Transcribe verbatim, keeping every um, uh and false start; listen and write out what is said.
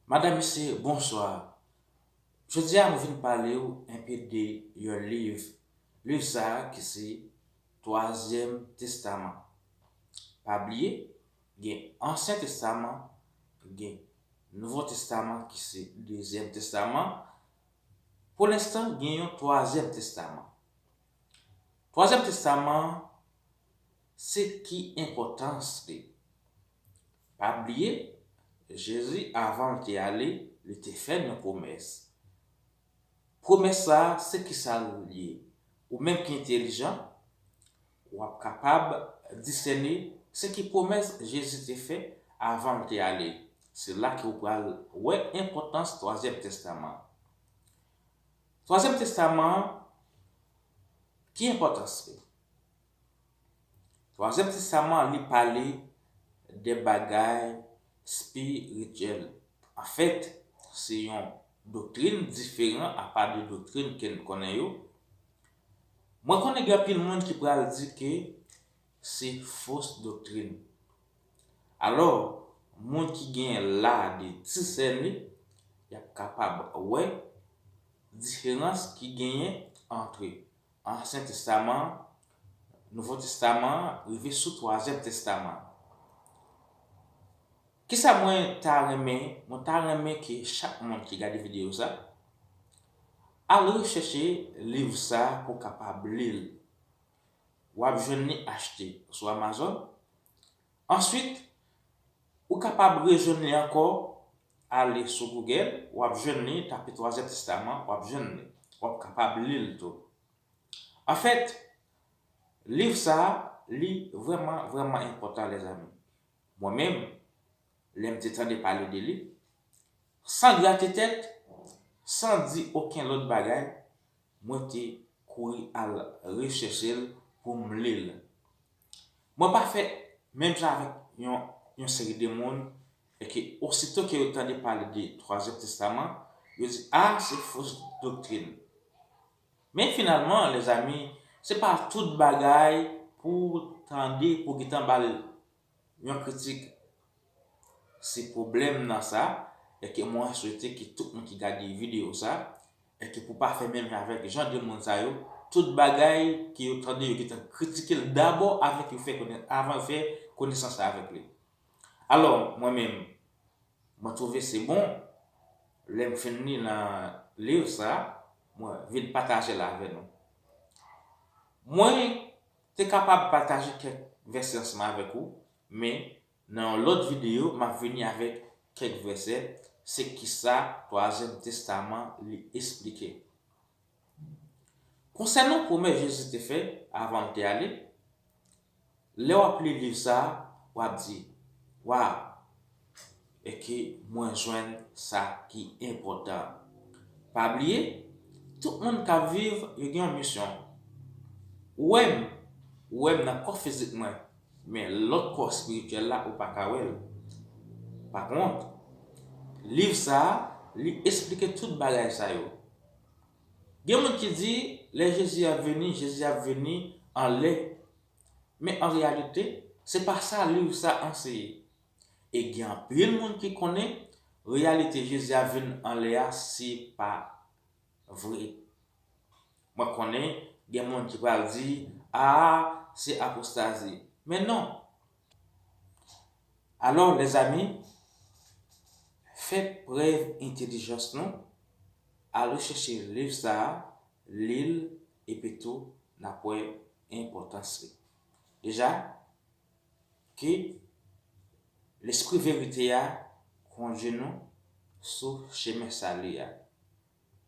Madanm, mesye, bonswa. Jodi a, mwen vin pale w enpe de yon liv. Liv sa a ki se Twazyèm Testaman. Pa bliye, gen Ansyen Testaman, gen Nouvo Testaman ki se Dezyèm Testaman. Pou lenstan, gen yon Twazyèm Testaman. Twazyèm Testaman, se ki enpòtans li? Pa bliye, Jezi, avan l te ale, li te fè n yon pwomès. Pwomès sa a, se ki sa l ye? Ou menm ki entèlijan, w ap kapab disène se ki pwomès Jezi te fè avan l te ale. Se la ke w pral wè enpòtans Twazyèm Testaman. Twazyèm Testaman an, ki enpòtans li? Twazyèm Testaman an, li pale de bagay espirityèl. Anfèt, se yon doktrin diferan apa de doktrin ke n konnen yo. Mwen konnen gen anpil moun ki pral di ke se fos doktrin. Alò, moun ki gen la de disène, y ap kapab wè diferans ki genyen ant Ansyen Testaman an, Nouvo Testaman an, rive sou Twazyèm Testaman an. Kisa mwen ta renmen? Mwen ta renmen ke chak moun ki gade videyo sa, al rechèche liv sa pou w kapab li l. W ap jwenn li achte sou Amazon. Answit, ou kapab rejwenn li ankò, ale sou Google, w ap jwenn li, tape Twazyèm Testaman, w ap jwenn li. W ap kapab li l tou. Anfèt, liv sa a, li vrèman, vrèman enpòtan, lèzanmi. Mwen menm, lè m te tande pale de li, san grate tèt, san di okenn lòt bagay, mwen te kouri al rechèche l pou m li l. Mwen pa fè menm jan avèk yon, yon seri de moun, e ke osito ke yo tande pale de Twazyèm Testaman, yo di, "A, se fos doktrin." Men finalman, lèzanmi, se pa tout bagay pou w tande, pou w gentan ba l yon kritik. Se pwoblèm nan sa, e ke mwen swete ke tout moun ki gade videyo sa, e ke pou pa fè menm jan avèk jan de moun sa yo, tout bagay ke yo tande, yo gentan kritike l dabò avèk yo fè konnen, avan yo fè konesans la avèk li. Alò, mwen menm, mwen twouve se bon, lè m fin li nan liv sa, mwen vin pataje l avè nou. Mwen te kapab pataje kèk vèsè ansanm avèk ou, men nan yon lòt videyo, m ap vini avèk kèk vèsè, se kisa Twazyèm Testaman li esplike. Konsènan pwomès Jezi te fè avan l te ale, lè w ap li liv sa a, w ap di, "Waw, e ke mwen jwenn sa ki enpòtan." Pa bliye, tout moun k ap viv, yo gen yon misyon. Ou wè m, ou wè m nan kò fizik mwen, men lòt kò espirityèl la, ou pa ka wè l. Pa kont, liv sa a, li esplike tout bagay sa yo. Gen moun ki di, lè Jezi ap vini, Jezi ap vini anlè. Men an reyalite, se pa sa liv sa anseye. E gen anpil moun ki konnen reyalite Jezi ap vin anlè a, se pa vre. Mwen konnen gen moun ki pral di, "A, se apostazi." Men non. Alò, lèzanmi, fè prèv entèlijans nou, al rechèche liv sa a, li l, epi tou, n ap wè enpòtans li. Deja, ke Lespri verite a kondui nou sou chemen sali a.